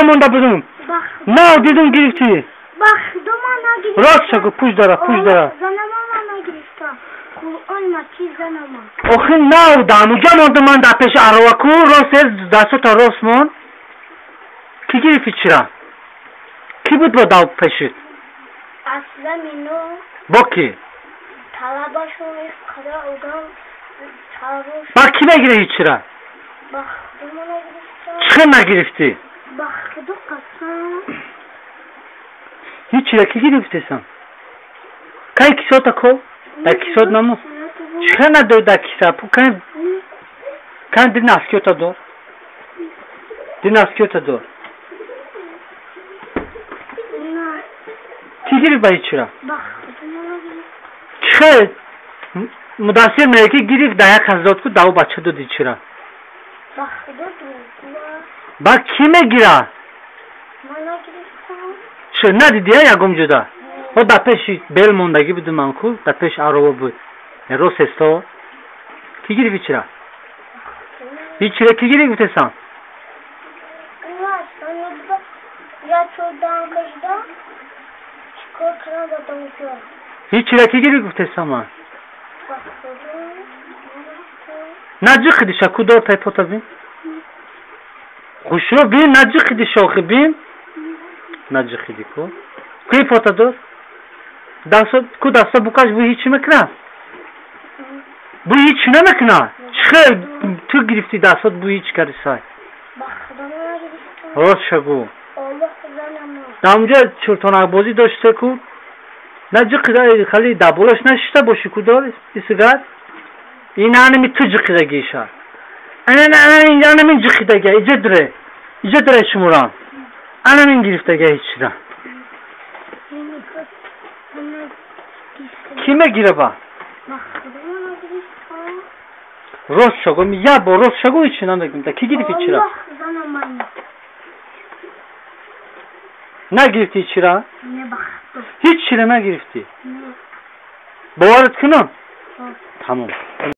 монда будум. Нав дидум гирифтӣ. Ба худо ман нагирифтам. Рост шагу, пуш дара, пуш дара. Занама ман нагирифтам. Қуръон маки занама. Охи нав дамуҷа мондум ман дар пеши ароваку, рост дастото рост мон. Кӣ гирифти чира? Кӣ буд бо дав пешит? Аслам ино. Бо кӣ? Талабашон қадар одам талабош. Ба кӣ мегира ҳичира? Ба худо ман нагирифтам. Чӣ хел нагирифтӣ? Ба худо қасам. Ҳичира кӣ гирифтесан? Кай кисота ко? Дар кисот намо? Чӣ хел надори дар киса? Кай ди наскиёта дор? Ди наскиёта дор? Кӣ гирифт ба ҳичира? Чӣ хел мудассир мега ки гирифт дар як кас дод ку даво бача доди чира? Ба кӣ мегира? Чӣ надидия ягом ҷуда? О дар пеши бел мондагӣ будум ман ку, дар пеши арова буд. Рост эсто? Кӣ гирифт ҳичира? Ҳичира кӣ гирифт гуфтесан? Ҳичира кӣ гирифт гуфтесам ман? На ҷиқидиша ку дор тай пота бин? Хушро бин, на ҷиқидиша охи бин? На ҷиқиди ку? Куи пота дор? Дасто ку дасто букаш бу ҳичи мекуна? Бу ҳичи намекуна? Чӣ хел ту гирифти дастот бу ҳич карди сай? Рост шагу. Дар онҷа чуртонакбозӣ доште ку? На ҷиқида хали дар болош нашишта боши ку дор исигар? Ин анами ту ҷиқидагиша. Анамин ҷиқидага, иҷа дире. Иҷа дире шумурам. Анамин гирифтага ҳичида. Кӣ мегира ба? Рост шагу, як бор рост шагу ҳичи намегум. Кӣ гирифт ҳичира? Нагирифти ҳичира? Ҳеҷ чира нагирифтӣ? Боварат кунам? Тамом.